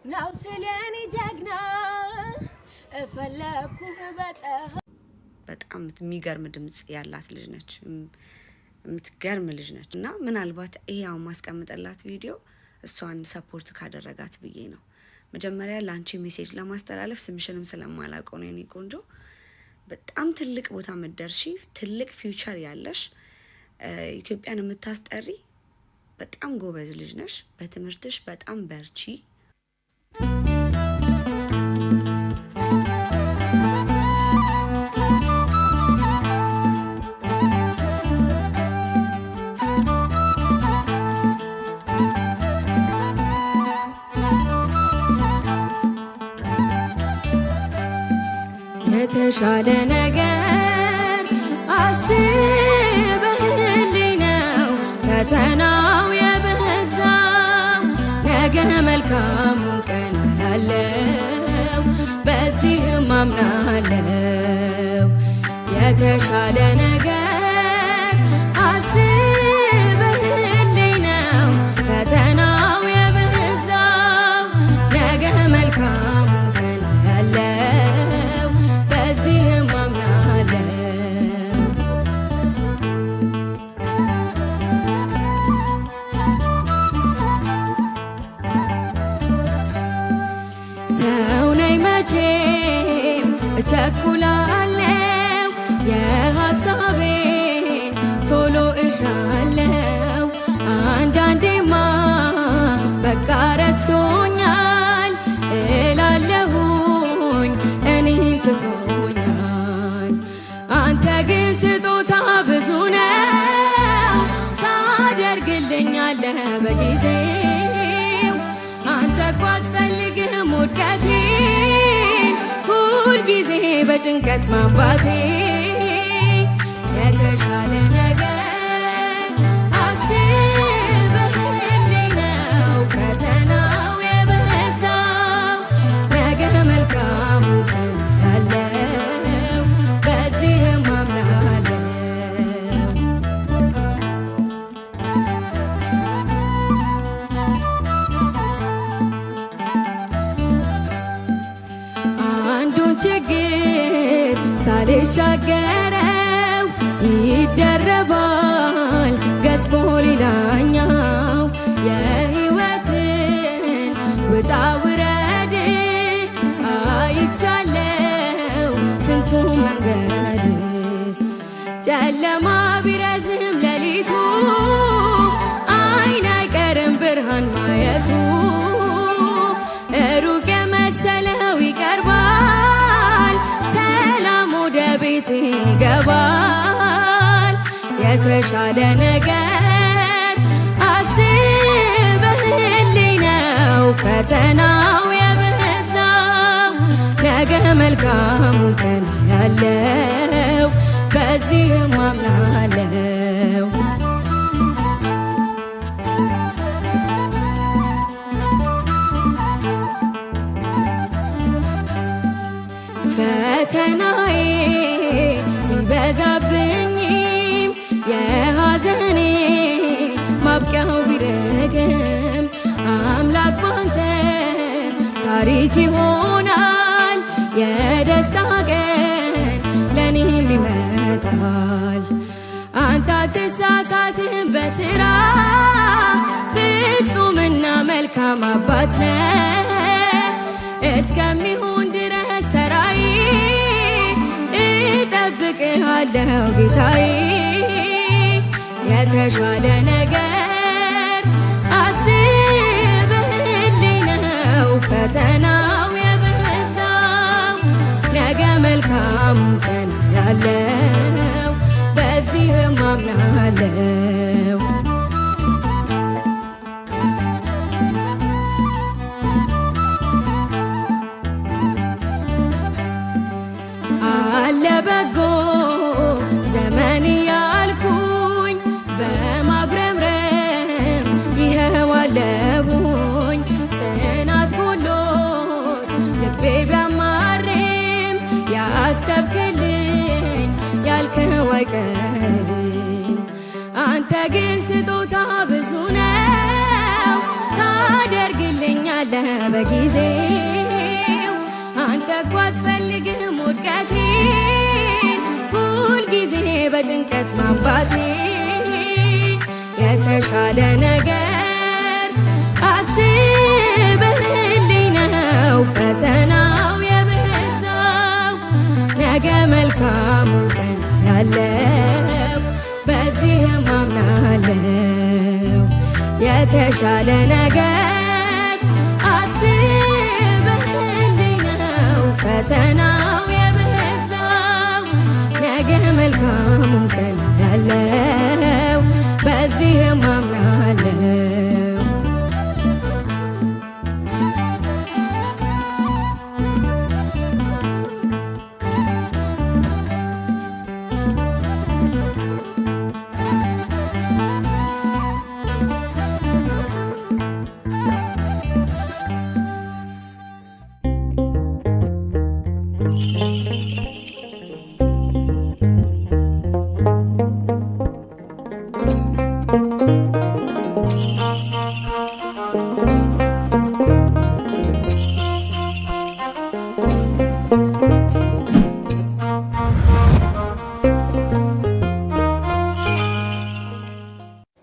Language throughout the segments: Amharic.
ነው ስለኔ ጀግና እፈለኩህ በጠህ በጣም የሚገርም ድምጽ ያላት ልጅ ነች። የምትገርም ልጅ ነች እና ምናልባት ይሄ አሁን ማስቀምጠላት ቪዲዮ እሷን support ካደረጋት ብዬ ነው። መጀመሪያ ለአንቺ message ለማስተላለፍ ስምሽንም ስለማላውቀው ነው የኔ ቆንጆ። በጣም ትልቅ ቦታ ምትደርሺ፣ ትልቅ future ያለሽ፣ ኢትዮጵያን የምታስጠሪ በጣም ጎበዝ ልጅ ነሽ። በትምህርትሽ በጣም በርቺ። የተሻለ ነገር አስበህልኝ ነው ፈተናው የበዛው፣ ነገ መልካሙን ቀን አያለው፣ በዚህም አምናለው። የተሻለ ነገር አስበህልኝ ነው ፈተናው የበዛው፣ ነገ መልካሙን ቀን አያለው፣ በዚህም አምናለው። ሰው ነኝ መቼም እቸኩላለው፣ የሐሳቤን ቶሎ እሻለው። አንዳንዴማ በቃ ረስቶኛል እላለሁኝ እኔን ትቶኛል። አንተ ግን ስጦታ ብዙ ነው፣ ታደርግልኛለህ በጊዜው። አንተ እኮ አትፈልግም ውድቀቴን፣ ሁልጊዜ በጭንቀት ማንባቴ። የተሻለ ነገር አስበህልኝ ነው ፈተናው የበዛው፣ ነገ መልካሙ ቀን ያለው፣ በዚህም አምናለው። አንዱን ችግር ሳልሻገረው ይደረባል ገዝፎ ሌላኛው። የሕይወትን ውጣ ውረድ አይቻለው ስንቱ መንገድ። ጨለማ ቢረዝም ሌሊቱ አይን አይቀርም ብርሃን ማየቱ። ሩቅ የመሰለው ይቀርባል፣ ሰላም ወደ ቤት ይገባል። የተሻለ ነገር አስበህልኝ ነው ፈተናው የበዛው፣ ነገ መልካሙን ቀን ያለው፣ በዚህም አምናለው። ፈተናዬ ቢበዛብኝም የሐዘኔ ማብቂያው ቢረግም አምላክ ባንተ ታሪክ ይሆናል፣ የደስታ ቀን ለኔም ይመጣል። አንተ አትሳሳትም በስራ፣ ፍጹምና መልካም አባት ነህ። እስከሚሆን ድረስ ተራዬ እጠብቅሃለሁ ጌታዬ። የተሻለ ነገር አስበህልኝ ነው ፈተናው የበዛው፣ ነገ መልካሙን ቀን ያለው፣ በዚህም አምናለው። አለ በጎ ዘመን ያልኩኝ በማጉረምረም ይኸው አለሁኝ። ጽናት ጎሎት ልቤ ቢያማርም ያሰብክልኝ ያልከው አይቀርም። አንተ ግን ስጦታ ብዙ ነው፣ ታደርግልኛለህ በጊዜው። በጊዜው። አንተ እኮ አትፈልግም ውድቀቴን፣ ሁልጊዜ በጭንቀት ማንባቴ። የተሻለ ነገር አስበህልኝ ነው ፈተናው የበዛው። ነገ መልካሙን ቀን ያለው በዚህም አምናለው። የተሻለ ነገር አስበህልኝ ነው ፈተናው የበዛው። ነገ መልካሙን ቀን ያለው በዚህም አምናለው።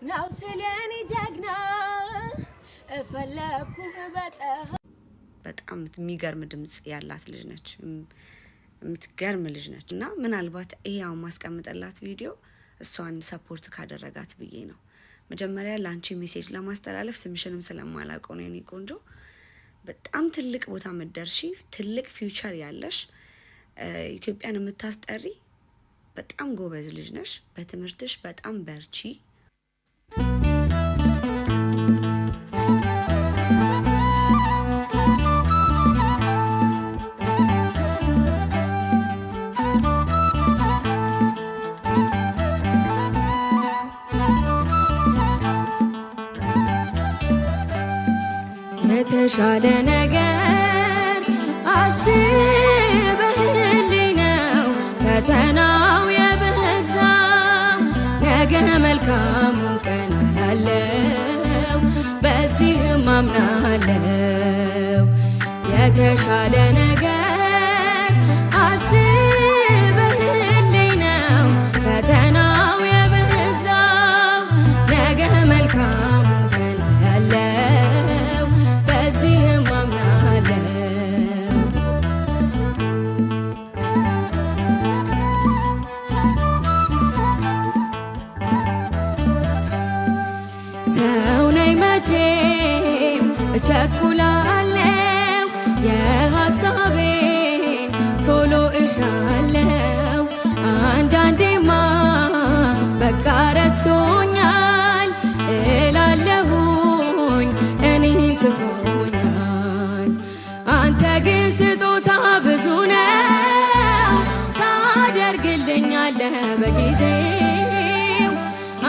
ነው ስለኔ ጀግና እፈለግኩህ በጠህ በጣም የሚገርም ድምጽ ያላት ልጅ ነች። የምትገርም ልጅ ነች እና ምናልባት ይሄ አሁን ማስቀምጥላት ቪዲዮ እሷን support ካደረጋት ብዬ ነው። መጀመሪያ ለአንቺ message ለማስተላለፍ ስምሽንም ስለማላውቀው ነው የኔ ቆንጆ። በጣም ትልቅ ቦታ ምትደርሺ፣ ትልቅ future ያለሽ፣ ኢትዮጵያን የምታስጠሪ በጣም ጎበዝ ልጅ ነሽ። በትምህርትሽ በጣም በርቺ። የተሻለ ነገር አስበህልኝ ነው ፈተናው የበዛው። ነገ መልካሙን ቀን አያለው በዚህም አምናለው። የተሻለ ነገር አስበህልኝ ነው ፈተናው የበዛው። ነገ መልካሙን ቀን አያለው በዚህም አምናለው። ሰው ነኝ መቼም እቸኩላለው፣ የሀሳቤን ቶሎ እሻለው። አንዳንዴማ በቃ ረስቶኛል እላለሁኝ እኔን ትቶኛል። አንተ ግን ስጦታ ብዙ ነው ታደርግልኛለህ በጊዜው።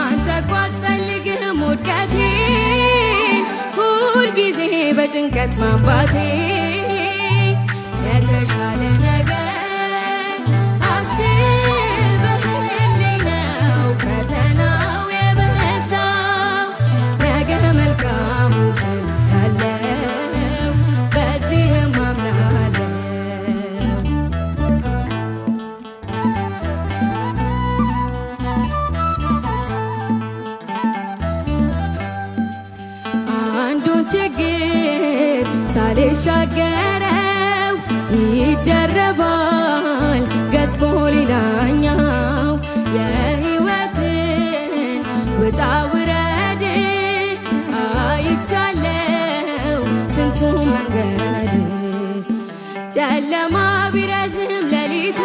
አንተ እኮ አትፈልግም ውድቀቴን፣ ሁልጊዜ በጭንቀት ማንባቴ። የተሻለ ነገር አስበህልኝ ነው ፈተናው የበዛው። ነገ መልካሙ ቀን ያለው በዚህም አምናለው። አንዱን ችግር ሳልሻገረው ይደረባል ገዝፎ ሌላኛው። የሕይወትን ውጣ ውረድ አይቻለው ስንቱን መንገድ። ጨለማ ቢረዝም ሌሊቱ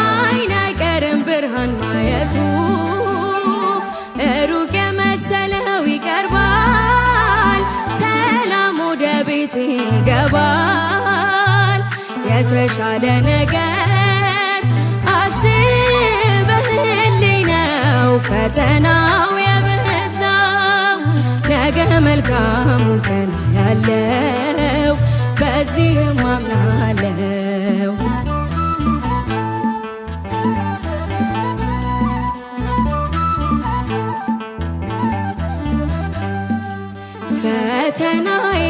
አይን አይቀርም ብርሃን ማየቱ። ሩቅ የመሰለው ይቀርባል፣ ሰላም ወደ ቤት ይገባል። የተሻለ ነገር አስበህልኝ ነው ፈተናው የበዛው። ነገ መልካሙ ቀን ያለው በዚህም አምናለው። ፈተናዬ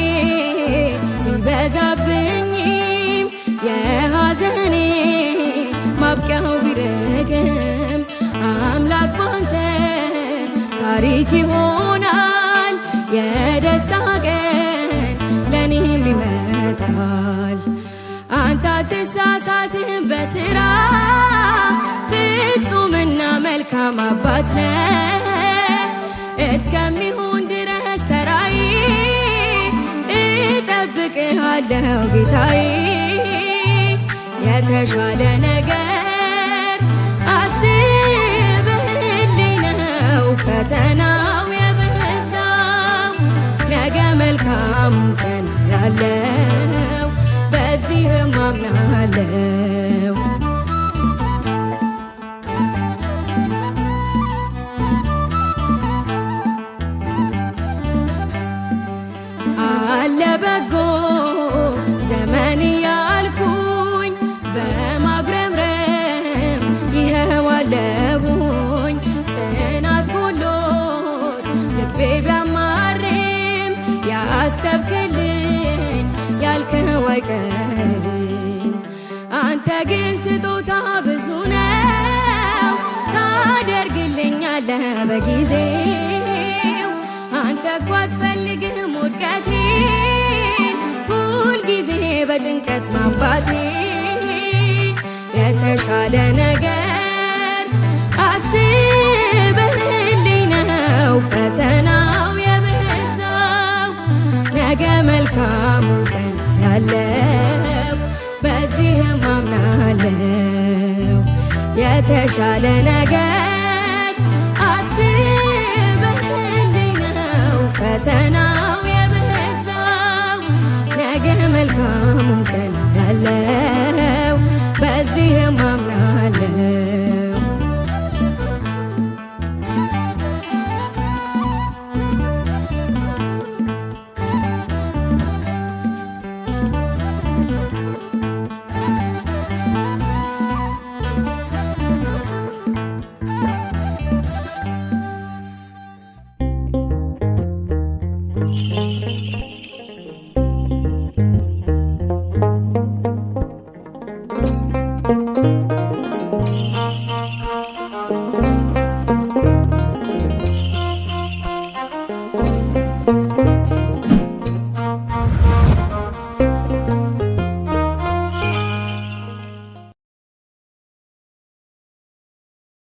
ታሪክ ይሆናል። የደስታ ቀን ለኔም ይመጣል። አንተ አትሳሳትም በስራ፣ ፍጹምና መልካም አባት ነህ። እስከሚሆን ድረስ ተራዬ እጠብቅሃለሁ ጌታዬ። የተሻለ ነገር አስበህልኝ ነው ፈተናው የበዛው። ነገ መልካሙን ቀን ያለው፣ በዚህም አምናለው። አለ በጎ ዘመን ያልኩኝ በማጉረምረም ይኸው አለሁኝ። ጽናት ጎሎት ልቤ ቢያማርም ያሰብክልኝ ያልከው አይቀርም። አንተ ግን ስጦታ ብዙ ነው፣ ታደርግልኛለህ በጊዜው። አንተ እኮ አትፈልግም ውድቀቴን፣ ሁልጊዜ በጭንቀት ማንባቴ። የተሻለ ነገር አስበህልኝ ነው ፈተናው የበዛው። ነገ መልካሙን ቀን ያለው፣ በዚህም አምናለው። የተሻለ ነገር አስበህልኝ ነው ፈተናው የበዛው። ነገ መልካሙን ቀን ያለው፣ በዚህም አምናለው።